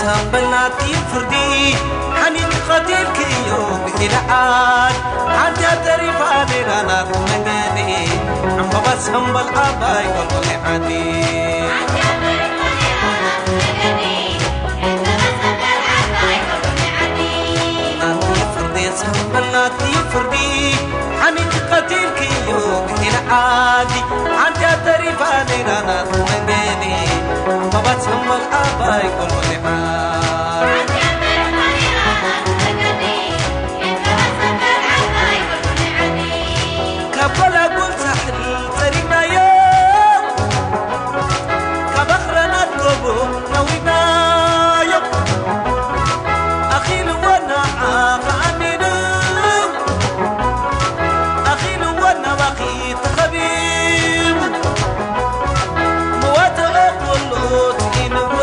ሰምበል ናትኪ ፍርዲ ሓኒት ቀቲልክዮ ብኢልዓል ሓንቲ ተሪፋ ሌላ ናት መንገዲ ዕምባባ ሰምበል ዓባይ ጎልጎል ዓዲ ናትኪ ፍርዲ ሰምበል ናትኪ ፍርዲ ሓኒት ቀቲልክዮ ብኢልዓል ሓንቲ ተሪፋ ሌላ ናት መንገዲ ዕምባባ ሰምበል ዓባይ ጎልጎል ዓዲ ካብ ጎላጉል ሳሕል ጸሪግናዮ ካብ ኣኽራናት ጎቦ ነዊናዮ ኣኺልዎ ንዓኻ ኣሚኑ ኣኺልዎ ናባኺ ተኸቢቡ መዋትኦ ኩሉ ትኢንዎ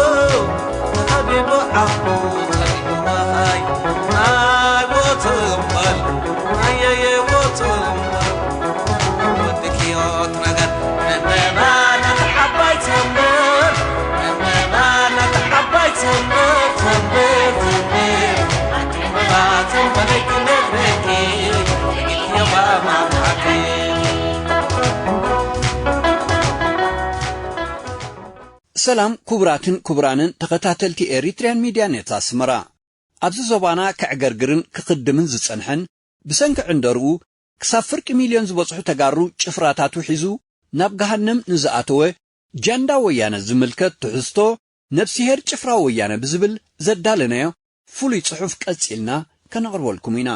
ተኸቢቡ ዓኹ ጸሪግዋይ ኣይ ቦትምበል ኣየየ ቦትምበል ወድክዮ ትነገር ዕምበባ ናት ዓባይ ሰምበር ዕምበባ ናት ዓባይ ሰምበር ሰምበር ሰምበር ዕምበባ ሰምበረይ ክነግረኪ ኢትዮጵያ ማማዕኪ ሰላም ክቡራትን ክቡራንን ተኸታተልቲ ኤሪትሪያን ሚድያ ኔት ኣስመራ። ኣብዚ ዞባና ከዕገርግርን ክኽድምን ዝጸንሐን ብሰንኪ ዕንደርኡ ክሳብ ፍርቂ ሚልዮን ዝበጽሑ ተጋሩ ጭፍራታቱ ሒዙ ናብ ገሃነም ንዝኣተወ ጃንዳ ወያነ ዝምልከት ትሕዝቶ ነብስሄር ጭፍራ ወያነ ብዝብል ዘዳለናዮ ፍሉይ ጽሑፍ ቀጺልና ከነቕርበልኩም ኢና።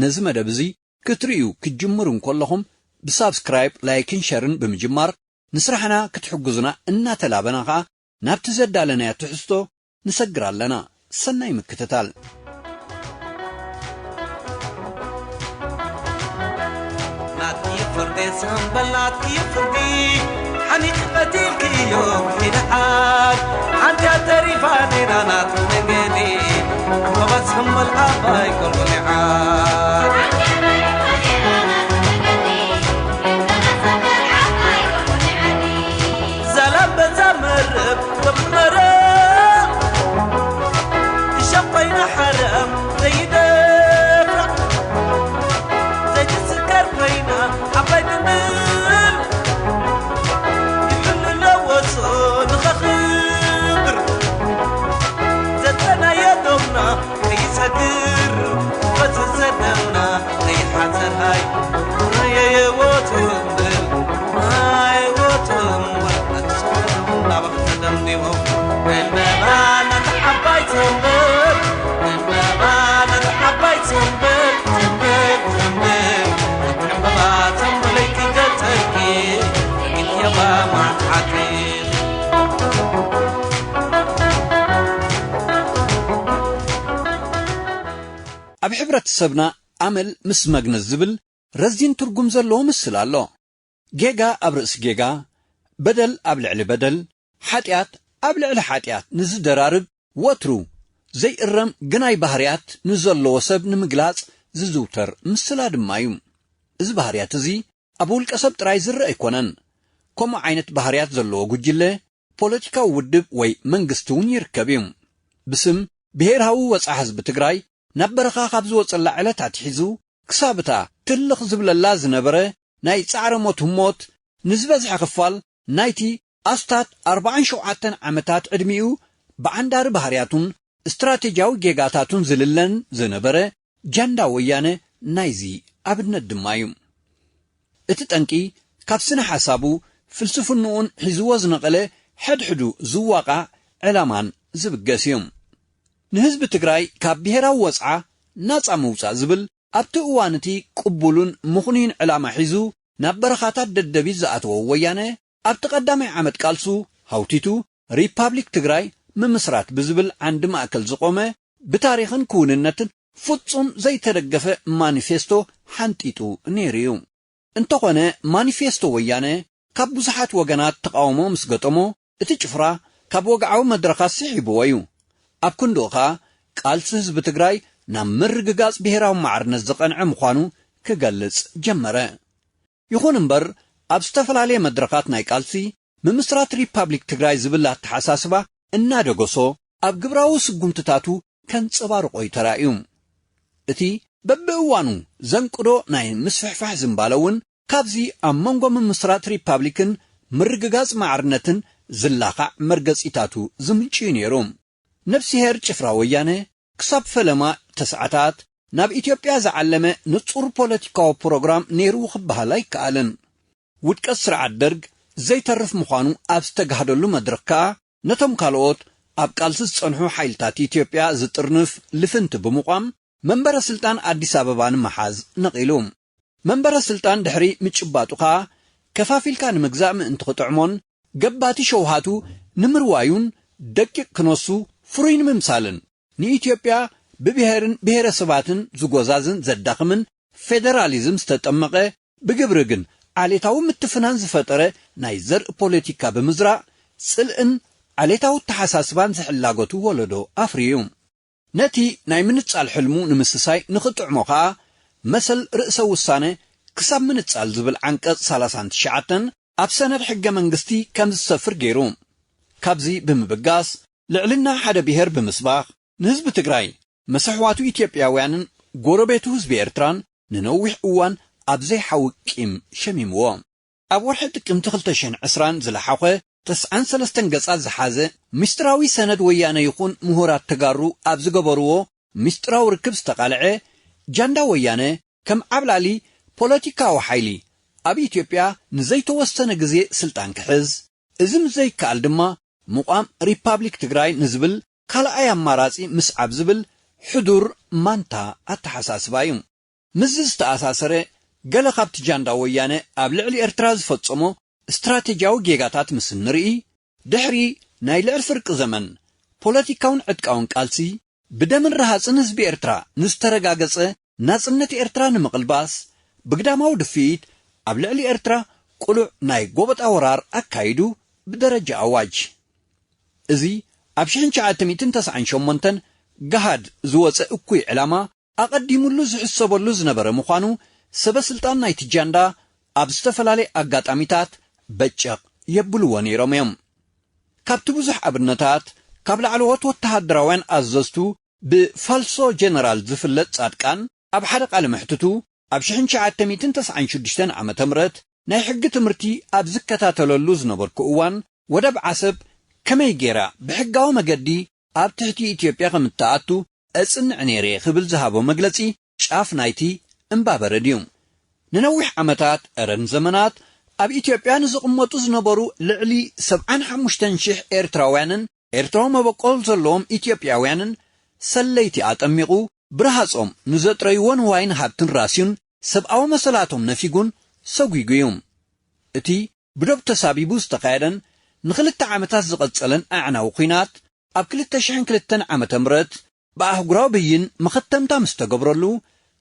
ነዚ መደብ እዚ ክትርእዩ ክትጅምሩ እንከለኹም ብሳብስክራይብ፣ ላይክን ሸርን ብምጅማር ንስራሕና ክትሕግዙና እናተላበና ኸኣ ናብቲ ዘዳለናዮ ትሕዝቶ ንሰግር ኣለና። ሰናይ ምክትታል። ናትኪ ፍርዲ ሰምበል ናትኪ ፍርዲ ሓኒት ቀቲልክዮ ብኢልዓል ሓንቲ ተሪፋ ኔራ ናት መንገዲ ዕምባባ ሰምበል ዓባይ ጎልጎል ዓድ ዛላምበሳ መርብ ተምረረ እሸም ኮይና ሓረም ዘይደፍራ ዘይትስከር ኮይና ዓባይ ድንግል ይሕሉ ኣለዎ ንኸኽብር ዘተናየ ዶምና ከይሰግር በዚ ዘደምና ከይሓዘር ሃይ ኣየየዎ ትብል ኣይዎ ትብል ኣትስከሩ ናባኽ ተደምዲሞ ዕምበባ ናታ ዓባይ ትብል ዕምበባ ናታ ዓባይ ትብል ትብል ትብል ዕምበባ ተንበለይ ክገልጸልኪ ኢትዮጵያ ማዕት ዓዲ ኣብ ሕብረተሰብና ኣመል ምስ መግነዝ ዝብል ረዚን ትርጉም ዘለዎ ምስል ኣሎ። ጌጋ ኣብ ርእሲ ጌጋ፣ በደል ኣብ ልዕሊ በደል፣ ሓጢኣት ኣብ ልዕሊ ሓጢኣት ንዝደራርብ ወትሩ ዘይእረም ግናይ ባህርያት ንዘለዎ ሰብ ንምግላጽ ዝዝውተር ምስላ ድማ እዩ። እዚ ባህርያት እዚ ኣብ ውልቀ ሰብ ጥራይ ዝረአ ኣይኮነን። ከምኡ ዓይነት ባህርያት ዘለዎ ጉጅለ ፖለቲካዊ ውድብ ወይ መንግስቲ እውን ይርከብ እዩ። ብስም ብሄራዊ ወጽዓ ህዝቢ ትግራይ ናብ በረኻ ካብ ዝወጸላ ዕለት ኣትሒዙ ክሳብ እታ ትልኽ ዝብለላ ዝነበረ ናይ ጻዕረ ሞት ህሞት ንዝበዝሐ ክፋል ናይቲ ኣስታት ኣርባዓን ሸውዓተን ዓመታት ዕድሚኡ ብዓንዳሪ ባህርያቱን ስትራቴጂያዊ ጌጋታቱን ዝልለን ዝነበረ ጃንዳ ወያነ ናይዚ ኣብነት ድማ እዩ። እቲ ጠንቂ ካብ ስነ ሓሳቡ ፍልስፍንኡን ሒዝዎ ዝነቐለ ሕድሕዱ ዝዋቓ ዕላማን ዝብገስ እዩ። ንህዝቢ ትግራይ ካብ ብሄራዊ ወጽዓ ናጻ ምውጻእ ዝብል ኣብቲ እዋን እቲ ቅቡሉን ምኽኑይን ዕላማ ሒዙ ናብ በረኻታት ደደቢት ዝኣተወ ወያነ ኣብቲ ቀዳማይ ዓመት ቃልሱ ሃውቲቱ ሪፓብሊክ ትግራይ ምምስራት ብዝብል ዓንዲ ማእከል ዝቖመ ብታሪኽን ክውንነትን ፍጹም ዘይተደገፈ ማኒፌስቶ ሓንጢጡ ነይሩ እዩ። እንተኾነ ማኒፌስቶ ወያነ ካብ ብዙሓት ወገናት ተቓውሞ ምስ ገጠሞ እቲ ጭፍራ ካብ ወግዓዊ መድረኻት ስሒብዎ እዩ። ኣብ ክንድኡ ኸኣ ቃልሲ ህዝቢ ትግራይ ናብ ምርግጋጽ ብሄራዊ ማዕርነት ዝቐንዐ ምዃኑ ክገልጽ ጀመረ። ይኹን እምበር ኣብ ዝተፈላለየ መድረኻት ናይ ቃልሲ ምምስራት ሪፓብሊክ ትግራይ ዝብል ኣተሓሳስባ እናደገሶ ኣብ ግብራዊ ስጉምትታቱ ከንጸባርቖ እዩ ተራእዩ። እቲ በብእዋኑ ዘንቅዶ ናይ ምስፍሕፋሕ ዝንባለ እውን ካብዚ ኣብ መንጎ ምምስራት ሪፓብሊክን ምርግጋጽ ማዕርነትን ዝላኻዕ መርገጺታቱ ዝምንጭ እዩ ነይሩ። ነፍስሄር ጭፍራ ወያነ ክሳብ ፈለማ ተስዓታት ናብ ኢትዮጵያ ዝዓለመ ንጹር ፖለቲካዊ ፕሮግራም ነይሩ ክበሃል ኣይከኣልን። ውድቀት ስርዓት ደርግ ዘይተርፍ ምዃኑ ኣብ ዝተጋህደሉ መድረኽ ከኣ ነቶም ካልኦት ኣብ ቃልሲ ዝጸንሑ ሓይልታት ኢትዮጵያ ዝጥርንፍ ልፍንቲ ብምቋም መንበረ ስልጣን ኣዲስ ኣበባ ንምሓዝ ነቒሉ። መንበረ ስልጣን ድሕሪ ምጭባጡ ከኣ ከፋፊልካ ንምግዛእ ምእንቲ ክጥዕሞን ገባቲ ሸውሃቱ ንምርዋዩን ደቂቕ ክነሱ ፍሩይ ንምምሳልን ንኢትዮጵያ ብብሄርን ብሄረሰባትን ዝጎዛዝን ዘዳኽምን ፌደራሊዝም ዝተጠመቐ ብግብሪ ግን ዓሌታዊ ምትፍናን ዝፈጠረ ናይ ዘርኢ ፖለቲካ ብምዝራእ ጽልእን ዓሌታዊ ኣተሓሳስባን ዝሕላገቱ ወለዶ ኣፍርዩ። ነቲ ናይ ምንጻል ሕልሙ ንምስሳይ ንኽጥዕሞ ከኣ መሰል ርእሰ ውሳነ ክሳብ ምንጻል ዝብል ዓንቀጽ ሰላሳን ትሽዓተን ኣብ ሰነድ ሕገ መንግስቲ ከም ዝሰፍር ገይሩ። ካብዚ ብምብጋስ ልዕልና ሓደ ብሄር ብምስባኽ ንህዝቢ ትግራይ መሰሕዋቱ ኢትዮጵያውያንን ጎረቤቱ ህዝቢ ኤርትራን ንነዊሕ እዋን ኣብ ዘይሓዊ ቂም ሸሚምዎ። ኣብ ወርሒ ጥቅምቲ ክልተ ሽሕን ዕስራን ዝለሓኾ ተስዓን ሰለስተን ገጻት ዝሓዘ ምስጢራዊ ሰነድ ወያነ ይኹን ምሁራት ተጋሩ ኣብ ዝገበርዎ ምስጢራዊ ርክብ ዝተቓልዐ ጃንዳ ወያነ ከም ዓብላሊ ፖለቲካዊ ሓይሊ ኣብ ኢትዮጵያ ንዘይተወሰነ ግዜ ስልጣን ክሕዝ፣ እዚ ምስ ዘይከኣል ድማ ምቋም ሪፓብሊክ ትግራይ ንዝብል ካልኣይ ኣማራጺ ምስዓብ ዝብል ሕዱር ማንታ ኣተሓሳስባ እዩ። ምስዚ ዝተኣሳሰረ ገለ ካብቲ ጃንዳ ወያነ ኣብ ልዕሊ ኤርትራ ዝፈጸሞ ስትራቴጂያዊ ጌጋታት ምስ እንርኢ፣ ድሕሪ ናይ ልዕሊ ፍርቂ ዘመን ፖለቲካውን ዕጥቃውን ቃልሲ ብደምን ረሃጽን ህዝቢ ኤርትራ ንዝተረጋገጸ ናጽነት ኤርትራ ንምቕልባስ ብግዳማዊ ድፍኢት ኣብ ልዕሊ ኤርትራ ቅሉዕ ናይ ጎበጣ ወራር ኣካይዱ ብደረጃ ኣዋጅ። እዚ ኣብ ሽሕን ትሽዓተ ሚእትን ተስዓን ሸሞንተን ገሃድ ዝወጸ እኩይ ዕላማ ኣቐዲሙሉ ዝሕሰበሉ ዝነበረ ምዃኑ ሰበ ስልጣን ናይቲ ጃንዳ ኣብ ዝተፈላለየ ኣጋጣሚታት በጨቕ የብልዎ ነይሮም እዮም። ካብቲ ብዙሕ ኣብነታት ካብ ላዕለዎት ወተሃደራውያን ኣዘዝቱ ብፋልሶ ጀነራል ዝፍለጥ ጻድቃን ኣብ ሓደ ቃለ መሕትቱ ኣብ ሽሕን ትሽዓተ ሚእትን ተስዓን ሽዱሽተን ዓመተ ምህረት ናይ ሕጊ ትምህርቲ ኣብ ዝከታተለሉ ዝነበርኩ እዋን ወደብ ዓሰብ ከመይ ጌራ ብሕጋዊ መገዲ ኣብ ትሕቲ ኢትዮጵያ ከም እትኣቱ እጽንዕ ነይረ ክብል ዝሃቦ መግለጺ ጫፍ ናይቲ እምባ በረድ እዩ። ንነዊሕ ዓመታት እረን ዘመናት ኣብ ኢትዮጵያ ንዝቕመጡ ዝነበሩ ልዕሊ ሰብዓን ሓሙሽተን ሽሕ ኤርትራውያንን ኤርትራዊ መበቆል ዘለዎም ኢትዮጵያውያንን ሰለይቲ ኣጠሚቑ ብረሃጾም ንዘጥረይዎ ንዋይን ሃብትን ራስዩን ሰብኣዊ መሰላቶም ነፊጉን ሰጒጉ እዩ። እቲ ብዶብ ተሳቢቡ ዝተኻየደን ንኽልተ ዓመታት ዝቐጸለን ኣዕናዊ ኲናት ኣብ ክልተ ሽሕን ክልተን ዓመተ ምህረት ብኣህጉራዊ ብይን መኸተምታ ምስ ተገብረሉ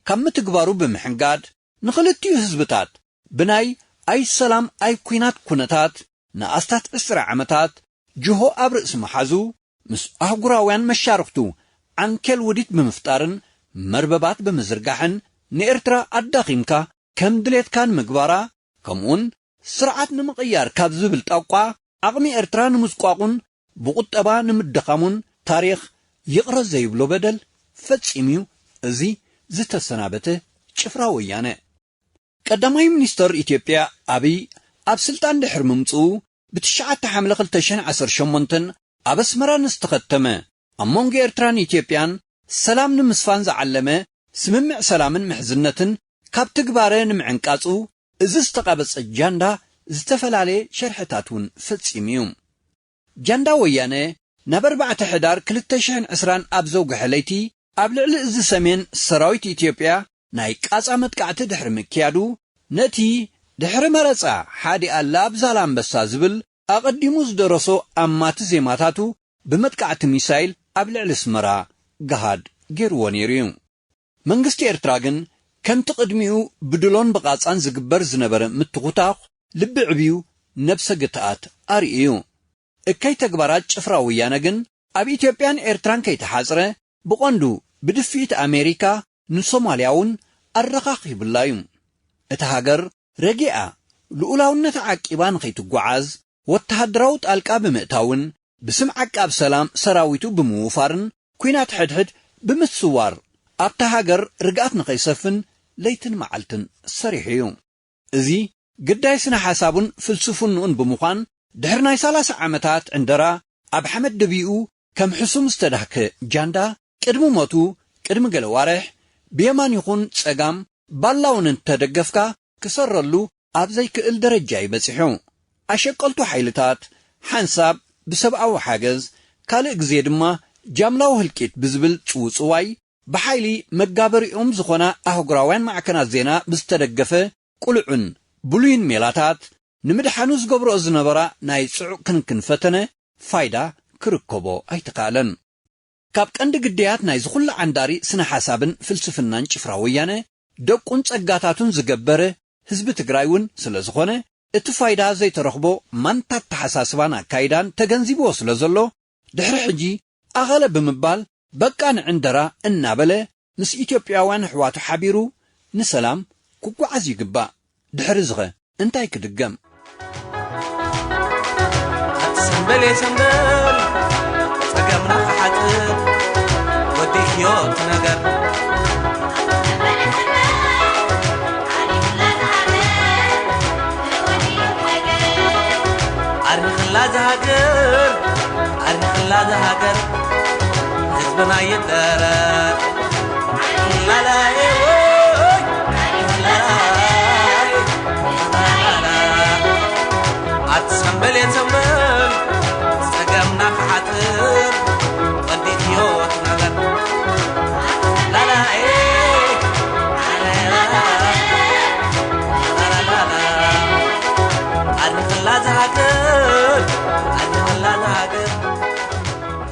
ካብ ምትግባሩ ብምሕንጋድ ንኽልቲኡ ህዝብታት ብናይ ኣይ ሰላም ኣይ ኲናት ኩነታት ንኣስታት ዕስራ ዓመታት ጅሆ ኣብ ርእሲ ምሓዙ ምስ ኣህጉራውያን መሻርኽቱ ዓንኬል ውዲት ብምፍጣርን መርበባት ብምዝርጋሕን ንኤርትራ ኣዳኺምካ ከም ድሌትካ ንምግባራ ከምኡውን ስርዓት ንምቕያር ካብ ዝብል ጣቋ ዓቕሚ ኤርትራ ንምዝቋቑን ብቁጠባ ንምድኻሙን ታሪኽ ይቕረ ዘይብሎ በደል ፈጺሙ እዩ። እዚ ዝተሰናበተ ጭፍራ ወያነ። ቀዳማይ ሚኒስተር ኢትዮጵያ ኣብይ ኣብ ስልጣን ድሕሪ ምምጽኡ ብትሽዓተ ሓምለ ክልተ ሽሕን ዓሰርተ ሸሞንተን ኣብ ኣስመራ ንዝተኸተመ ኣብ መንጎ ኤርትራን ኢትዮጵያን ሰላም ንምስፋን ዝዓለመ ስምምዕ ሰላምን ምሕዝነትን ካብ ትግባረ ንምዕንቃጹ እዚ ዝተቓበጸ ጃንዳ ዝተፈላለየ ሸርሕታት እውን ፈጺሙ እዩ። ጃንዳ ወያነ ናብ ኣርባዕተ ሕዳር ክልተ ሽሕን ዕስራን ኣብ ዘውግሐ ለይቲ ኣብ ልዕሊ እዚ ሰሜን ሰራዊት ኢትዮጵያ ናይ ቃጻ መጥቃዕቲ ድሕሪ ምክያዱ ነቲ ድሕሪ መረጻ ሓዲ ኣላ ኣብ ዛላምበሳ ዝብል ኣቐዲሙ ዝደረሶ ኣማቲ ዜማታቱ ብመጥቃዕቲ ሚሳይል ኣብ ልዕሊ ኣስመራ ገሃድ ገይርዎ ነይሩ እዩ። መንግስቲ ኤርትራ ግን ከምቲ ቅድሚኡ ብድሎን ብቓጻን ዝግበር ዝነበረ ምትኹታኹ ልቢ ዕብዩ ነብሰ ግትኣት ኣርእዩ እዩ። እከይ ተግባራት ጭፍራ ወያነ ግን ኣብ ኢትዮጵያን ኤርትራን ከይተሓጽረ ብቐንዱ ብድፍኢት ኣሜሪካ ንሶማልያ እውን ኣረኻኺብላ እዩ። እታ ሃገር ረጊኣ ልኡላውነታ ዓቂባ ንኸይትጓዓዝ ወተሃደራዊ ጣልቃ ብምእታውን ብስም ዓቃብ ሰላም ሰራዊቱ ብምውፋርን ኲናት ሕድሕድ ብምስዋር ኣብታ ሃገር ርግኣት ንኸይሰፍን ለይትን መዓልትን ሰሪሑ እዩ። እዚ ግዳይ ስነ ሓሳቡን ፍልስፍንኡን ብምዃን ድሕሪ ናይ ሰላሳ ዓመታት ዕንደራ ኣብ ሓመድ ደቢኡ ከም ሕሱም ዝተዳህከ ጃንዳ ቅድሚ ሞቱ ቅድሚ ገለ ዋርሕ ብየማን ይኹን ጸጋም ባላውን እንተደገፍካ ክሰረሉ ኣብ ዘይክእል ደረጃ እዩ በጺሑ። ኣሸቀልቱ ሓይልታት ሓንሳብ ብሰብኣዊ ሓገዝ ካልእ ግዜ ድማ ጃምላዊ ህልቂት ብዝብል ጽውጽዋይ ብሓይሊ መጋበሪኦም ዝኾና ኣህጉራውያን ማዕከናት ዜና ብዝተደገፈ ቅሉዕን ብሉይን ሜላታት ንምድሓኑ ዝገብርኦ ዝነበራ ናይ ጽዑቕ ክንክን ፈተነ ፋይዳ ክርከቦ ኣይተኻእለን። ካብ ቀንዲ ግዳያት ናይዚ ኩሉ ዓንዳሪ ስነ ሓሳብን ፍልስፍናን ጭፍራ ወያነ ደቁን ጸጋታቱን ዝገበረ ህዝቢ ትግራይ እውን ስለ ዝኾነ እቲ ፋይዳ ዘይተረኽቦ ማንታ ኣተሓሳስባን ኣካይዳን ተገንዚብዎ ስለ ዘሎ ድሕሪ ሕጂ ኣኸለ ብምባል በቃ ንዕንደራ እናበለ ምስ ኢትዮጵያውያን ኣሕዋቱ ሓቢሩ ንሰላም ክጓዓዝ ይግባእ። ድሕሪ ዝኸ እንታይ ክድገም? ኣቲ ሰምበል የሰምበል ጸገምና ክሓጽር ወዲ ህይወት ነገር ኣሪኽላ ዝሃገር ኣሪኽላ ዝሃገር ህዝብና ይደረር ላላየ ወይ ላላየ ኣቲ ሰምበል የሰምበል ጸገምና ክሓጽር ወዲ ህይወት ነገር ላላየ ኣሪኽላ ዝሃገር ኣሪኽላ ዝሃገር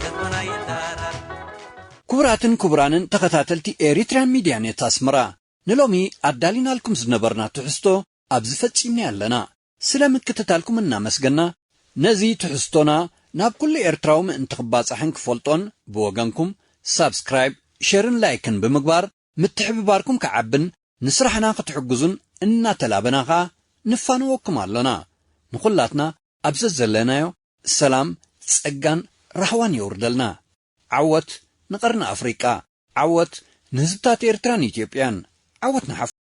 ህዝብና ይደረር። ክቡራትን ክቡራንን ተኸታተልቲ ኤሪትሪያን ሚድያ ኔት ኣስመራ፣ ንሎሚ ኣዳሊናልኩም ዝነበርና ትሕዝቶ ኣብዚ ፈጺምና ኣለና። ስለ ምክትታልኩም እናመስገና፣ ነዚ ትሕዝቶና ናብ ኩሉ ኤርትራዊ ምእንቲ ክባጻሕን ክፈልጦን ብወገንኩም ሳብስክራይብ፣ ሸርን ላይክን ብምግባር ምትሕብባርኩም ክዓብን ንስራሕና ክትሕግዙን እናተላበና ኸኣ ንፋነወኩም ኣሎና። ንኹላትና ኣብ ዘዘለናዮ ሰላም፣ ጸጋን ራህዋን የውርደልና። ዓወት ንቐርኒ ኣፍሪቃ! ዓወት ንህዝብታት ኤርትራን ኢትዮጵያን! ዓወት ንሓፋሽ!